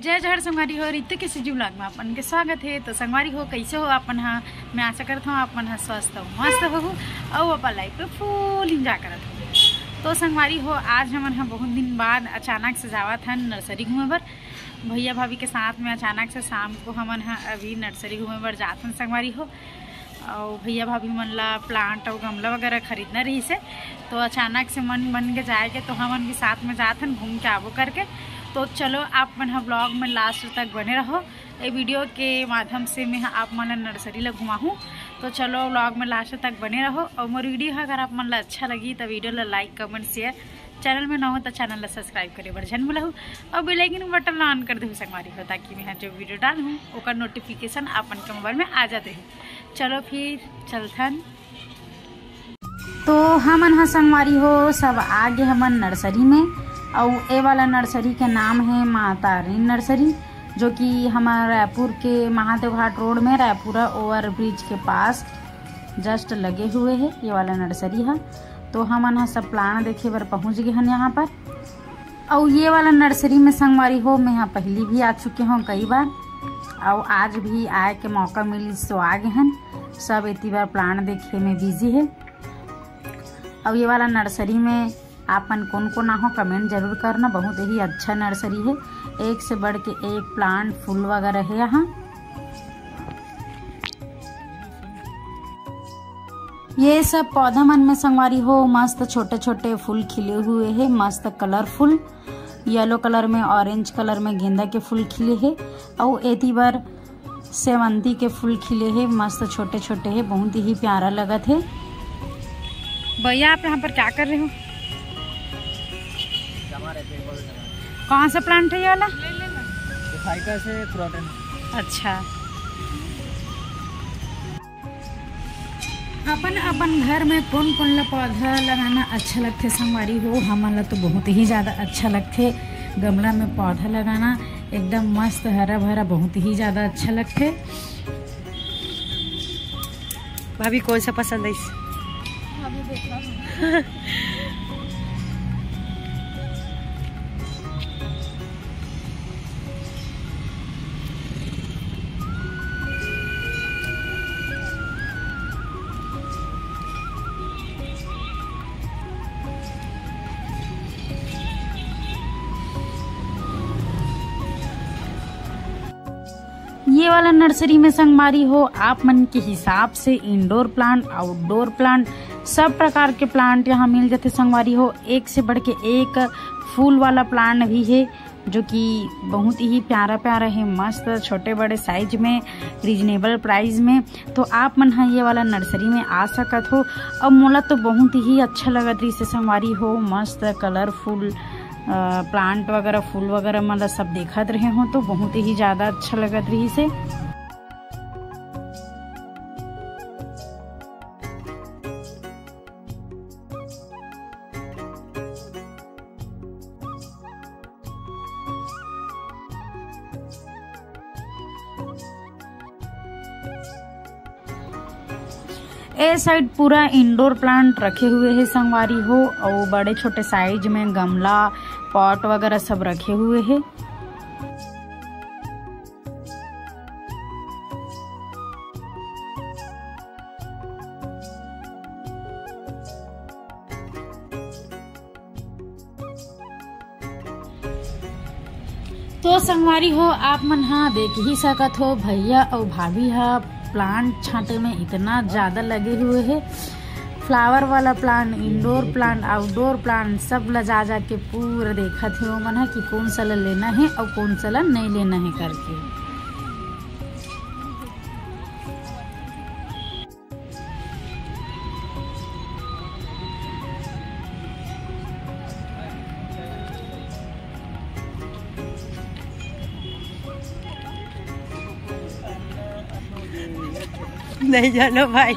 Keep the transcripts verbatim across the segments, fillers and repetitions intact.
जय जोहार संगवारी हो, रितु के CG vlog में अपन के स्वागत हे। तो संगवारी हो, कैसे हो अपन हा? मैं आशा करत हूँ अपन हा स्वस्थ हो, मस्त हो, अउ अपन life पे full enjoy करत हो। तो संगवारी हो, आज हमन हा बहुत दिन बाद अचानक से जावत हन नर्सरी घूमे बर। भैया भाभी के साथ में अचानक से शाम को हमन हा अभी नर्सरी घूमे बर जात हन संगवारी हो। अउ भैया भाभी मन ला प्लांट अउ गमला वगैरह खरीदना रहिस हे, तो अचानक से मन बन के जाए के, तो हमन भी साथ में जात हन घूम के आबो करके। तो चलो, आप मन ह vlog में last तक बने रहो। ए वीडियो के माध्यम से मैं ह आप मन ला नर्सरी ला घुमाहूँ। तो चलो, vlog में last तक बने रहो। अउ मोर वीडियो ह अगर आप मन ला अच्छा लगी, तो वीडियो ला like, comment, share, channel में नवा हो तो channel ला subscribe करे बर झन भुलाहू, अउ bell icon button ला on कर देहू संगवारी हो, ताकि मैं ह जो वीडियो डालहूँ, ओकर notification आप मन के मोबाइल में आ जात रही। चलो फिर चलथन। तो हमन ह संगवारी हो सब आ गे हमन नर्सरी में। अउ ए वाला नर्सरी के नाम हे माँ तारिणी नर्सरी, जो कि हमर रायपुर के महादेव घाट रोड में रायपुरा ओवर ब्रिज के पास just लगे हुए हे ये वाला नर्सरी ह। तो हमन ह सब प्लांट देखे बर पहुँच गे हन यहाँ पर। अउ ये वाला नर्सरी में संगवारी हो, मैं ह पहिली भी आ चुके हूँ कई बार, अउ आज भी आए के मौका मिलिस तो आ गे हन। सब एती बार प्लांट देखे में बिजी हे। अउ ये वाला नर्सरी में आप मन कोन कोन आहो, कमेंट जरूर करना। बहुत ही अच्छा नर्सरी हे, एक से बढ़ के एक प्लांट, फूल वगैरह हे यहाँ। ये सब पौधा मन में संगवारी हो मस्त छोटे छोटे फूल खिले हुए हे, मस्त कलरफुल, येलो कलर में, ऑरेंज कलर में गेंदा के फूल खिले हे। अउ एती बर सेवंती के फूल खिले हे, मस्त छोटे छोटे हे, बहुत ही प्यारा लगत हे। भैया, आप यहाँ पर क्या कर रहे हो? कौन सा प्लांट है ये वाला? फाइकस है, क्रोटन। अच्छा, अपन अपन घर में कोन कोन ला पौधा लगाना अच्छा लगथे संगवारी हो? हमन ला तो बहुत ही ज्यादा अच्छा लगथे गमला में पौधा लगाना, एकदम मस्त हरा भरा, बहुत ही ज्यादा अच्छा लगथे। भाभी, कौन सा पसंद है इस? ये वाला नर्सरी में संगवारी हो, आप मन के हिसाब से इंडोर प्लांट, आउटडोर प्लांट, सब प्रकार के प्लांट यहाँ मिल जाते संगवारी हो। एक से बढ़ के एक फूल वाला प्लांट भी है, जो कि बहुत ही प्यारा प्यारा है, मस्त छोटे बड़े साइज में, रीजनेबल प्राइस में। तो आप मन ह ये वाला नर्सरी में आ सकत हो। अब मोला तो बहुत ही अच्छा लगत रहिस हे संगवारी हो, मस्त कलरफुल प्लांट वगैरह, फूल वगैरह, मतलब सब देखत रहे हो तो बहुत ही ज्यादा अच्छा लगत रहिस हे। ए साइड पूरा इंडोर प्लांट रखे हुए हे संगवारी हो, अउ बड़े छोटे साइज में गमला, पॉट वगैरह सब रखे हुए हे। तो संगवारी हो, आप मन हा देख ही सकत हो, भैया अउ भाभी हा प्लांट छांटे में इतना ज्यादा लगे हुए हे। फ्लावर वाला plant, indoor plant, outdoor plant, सब ला जा जा के पूरा देखत हे ओमन हा कि कौन सा ला लेना है और कौन सा ला नहीं लेना है करके। नहीं जानो भाई।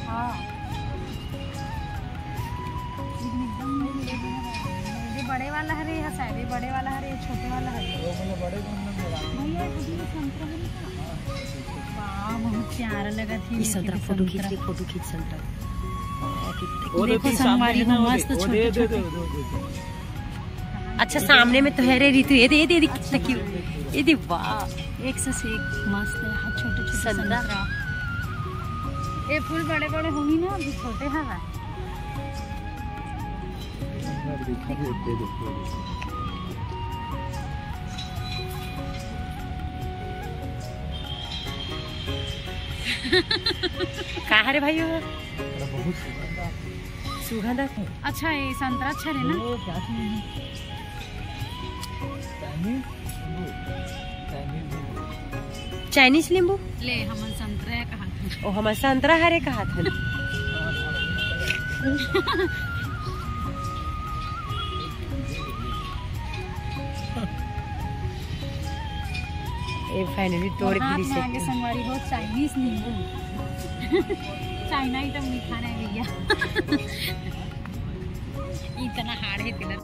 हाँ। ये बड़े वाला हरे, ये शायद ये बड़े वाला हरे, ये छोटे वाला हरे। प्यारा लगा थी। ये संतरा फोटो खींच रही, फोटो खींच संतरा। देखो संगवारी हो, मस्त छोटे छोटे। अच्छा, सामने में तो है रे रितु, ये दे, ये दे, ये दे, कितना क्यूट, ये दे, वाह। एक से एक मस्त है, हाँ, छोटे छोटे संतरा। संतरा। ये फूल बड़े बड़े होंगे ना, अभी छोटे हैं। का हरे भाई हो? अरे बहुत सुगंध है। सुगंध है। अच्छा, ये संतरा अच्छा है ना? ये क्या चीज़ है? चाइनीज नींबू। चाइनीज नींबू। चाइनीज नींबू? ले, हमन संतरा है कहा था। ओ, हमन संतरा हरे कहा था। ए, finally तोड़ और हाथ के में आगे संगवारी हो चाइनीज नींबू। चाइना आइटम नहीं खाना है भैया। इतना हार्ड है तिलक।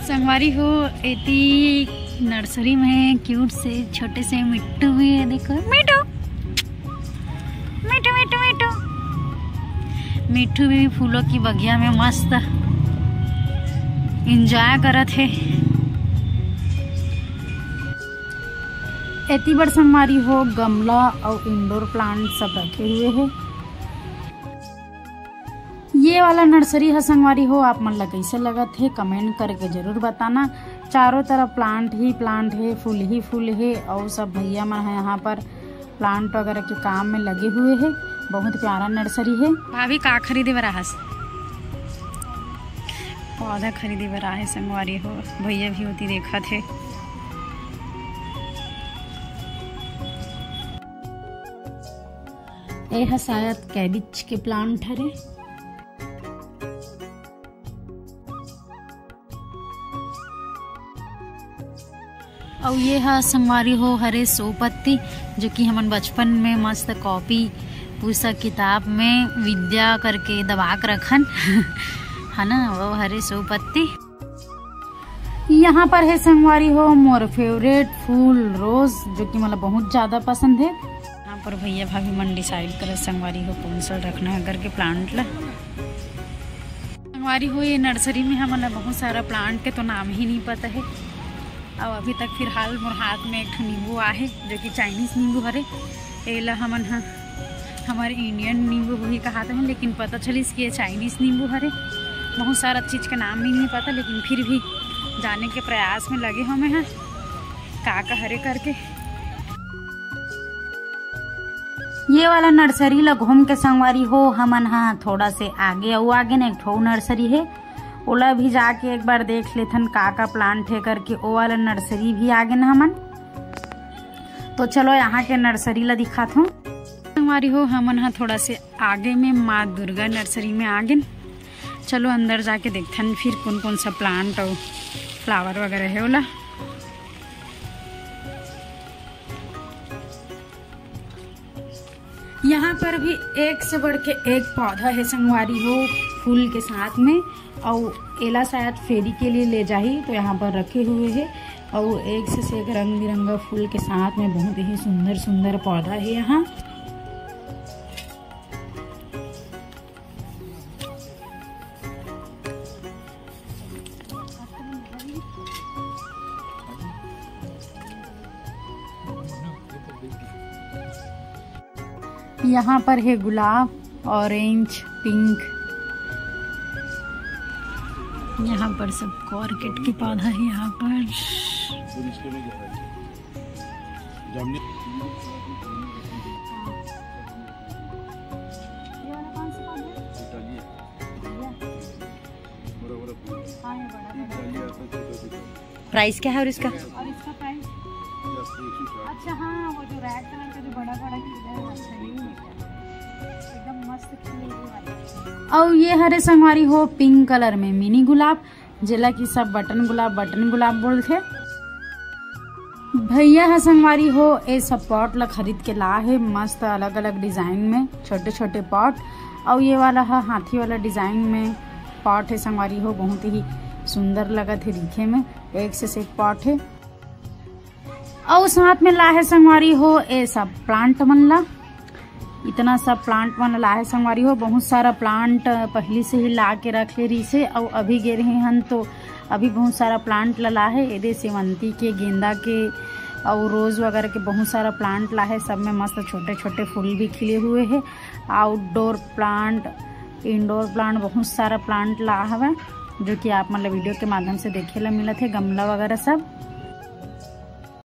संगवारी हो, एती नर्सरी में क्यूट से छोटे से मिट्टू भी है। देखो मिट्टू, मिट्टू, मिट्टू, मिट्टू। मिट्टू भी फूलों की बगिया में मस्त एंजॉय करत है। एती बर संगवारी हो, गमला और इंडोर प्लांट सब रखे हुए हैं। ये वाला नर्सरी ह संगवारी हो, आप मन ला कैसे लगत हे, कमेंट करके जरूर बताना। चारों तरफ प्लांट ही प्लांट हे, फूल ही फूल हे, और सब भैया मन ह यहाँ पर प्लांट वगैरह के काम में लगे हुए हे। बहुत प्यारा नर्सरी हे। भाभी का खरीदे बर आहस? पौधा खरीदे बर आहे संगवारी हो, भैया भी होती देखत हे। ए ह शायद कैबिज के प्लांट हरे। अउ ये ह संगवारी हो हरे सो पत्ती, जो कि हमन बचपन में मस्त कॉपी पुस्तक किताब में विद्या करके दबा के रखन। है ना, वो हरे सो पत्ती। यहाँ पर है संगवारी हो मोर फेवरेट फूल रोज, जो कि मोला बहुत ज्यादा पसंद है। यहाँ पर भैया भाभी मन डिसाइड करत संगवारी हो कौन सा रखना है करके प्लांट ला। संगवारी हो ये नर्सरी में हमन ला बहुत सारा प्लांट के तो नाम ही नहीं पता है। अब अभी तक फिलहाल मोर हाथ में एक ठो नींबू आहे, जो कि चाइनीज नींबू हरे। एला हमन ह हमर इंडियन नींबू वही कहात हन, लेकिन पता चलिस कि ये चाइनीज नींबू हरे। बहुत सारा चीज के नाम भी नहीं पता, लेकिन फिर भी जाने के प्रयास में लगे हो मैं ह का का हरे करके। ये वाला नर्सरी ला घूम के संगवारी हो, हमन ह थोड़ा से आगे अउ आगे न एक ठो नर्सरी हे, ओला भी जाके एक बार देख लेथन का का प्लांट हे करके। ओ वाला नर्सरी भी आगे न हमन। तो चलो यहाँ के नर्सरी ला दिखात हूँ। संगवारी हो, हमन ह थोड़ा से आगे में माँ दुर्गा नर्सरी में आगे न। चलो अंदर जाके देखथन फिर कौन कौन सा प्लांट अउ फ्लावर वगैरह है ओला। यहाँ पर भी एक से बढ़ के एक पौधा है संगवारी हो फूल के साथ में, और एला शायद फेरी के लिए ले जाही तो यहाँ पर रखे हुए है, और एक से एक रंग बिरंगा फूल के साथ में बहुत ही सुंदर सुंदर पौधा है यहाँ। यहाँ पर है गुलाब, ऑरेंज, पिंक। यहाँ पर सब ऑर्किड के पौधा है यहाँ पर। प्राइस क्या है और इसका? और इसका प्राइस? अच्छा हाँ, वो जो रेड कलर का जो बड़ा बड़ा खिला है, अच्छा ये एकदम मस्त खिले हुए वाला। अउ ये हरे संगवारी हो पिंक कलर में मिनी गुलाब, जेला कि सब बटन गुलाब, बटन गुलाब बोलथे। भैया ह संगवारी हो ए सब पॉट ला खरीद के ला हे, मस्त अलग-अलग डिजाइन में छोटे-छोटे पॉट। अउ ये वाला ह हाथी वाला डिजाइन में पॉट हे संगवारी हो, बहुत ही सुंदर लगत हे दिखे में, एक से एक पॉट हे। अउ साथ में ला हे संगवारी हो ए सब प्लांट मन ला, इतना सब प्लांट मन ला हे संगवारी हो। बहुत सारा प्लांट पहली से ही ला के रख ले रहिसे, अउ अभी गे रहे हन तो अभी बहुत सारा प्लांट ला ला हे। एदे सेवंती के, गेंदा के अउ रोज वगैरह के बहुत सारा प्लांट ला हे, सब में मस्त छोटे छोटे फूल भी खिले हुए हे। आउटडोर प्लांट, इंडोर प्लांट, बहुत सारा प्लांट ला हवय, जो कि आप मन ला वीडियो के माध्यम से देखे ला मिलत हे, गमला वगैरह सब।